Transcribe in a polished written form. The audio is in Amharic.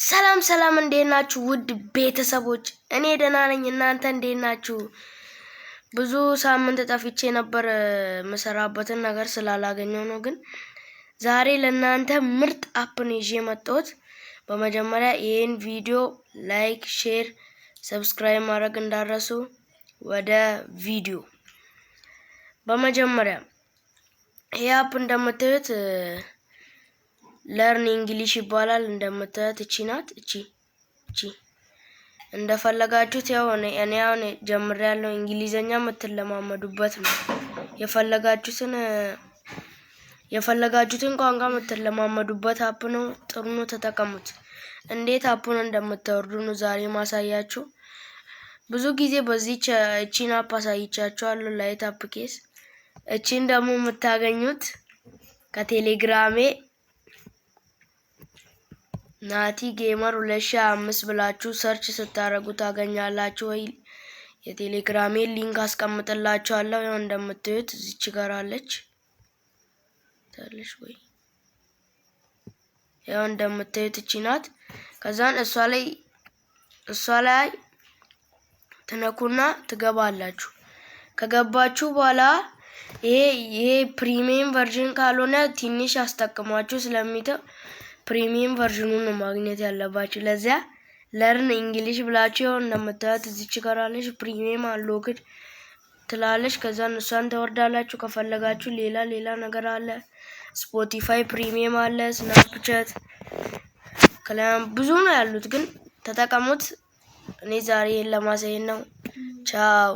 ሰላም ሰላም፣ እንዴት ናችሁ ውድ ቤተሰቦች? እኔ ደህና ነኝ፣ እናንተ እንዴት ናችሁ? ብዙ ሳምንት ጠፍቼ ነበር፣ የምሰራበትን ነገር ስላላገኘው ነው። ግን ዛሬ ለእናንተ ምርጥ app ን ይዤ መጣሁት። በመጀመሪያ ይህን ቪዲዮ like፣ share፣ subscribe ማድረግ እንዳትረሱ። ወደ ቪዲዮ። በመጀመሪያ ይህ app እንደምታዩት Learn English ይባላል። እንደምታዩት እቺ ናት። እቺ እንደፈለጋችሁት ያው እኔ አሁን ጀምሬያለሁ። እንግሊዘኛ የምትለማመዱበት ነው። የፈለጋችሁትን ቋንቋ የምትለማመዱበት app ነው። ጥሩ ነው፣ ተጠቀሙት። እንዴት app ኡን እንደምታወርዱ ነው ዛሬ ማሳያችሁ። ብዙ ጊዜ በዚህ እቺን app አሳይቻችኋለሁ። Lite App Case። እቺን ደግሞ የምታገኙት ከቴሌግራሜ ናቲ Gamer 2005 ብላችሁ search ስታደርጉ ታገኛላችሁ። ወይ የቴሌግራሜን link አስቀምጥላችኋለሁ። ያው እንደምታዩት እዚች ጋር አለች ታለች ወይ ያው እንደምታዩት እቺ ናት። ከዛን እሷ ላይ ትነኩና ትገባላችሁ። ከገባችሁ በኋላ ይሄ premium version ካልሆነ ትንሽ አስጠቅሟችሁ ስለሚተው premium version ኑን ነው ማግኘት ያለባችሁ። ለዚያ Learn English ብላችሁ ያው እንደምታዩት እዚች ጋር አለች፣ premium unlocked ትላለች። ከዛ እሷን ተወርዳላችሁ። ከፈለጋችሁ ሌላ ሌላ ነገር አለ። Spotify Premium አለ፣ Snapchat ከላም ብዙ ነው ያሉት፣ ግን ተጠቀሙት። እኔ ዛሬ ይሄን ለማሳየት ነው። ቻው።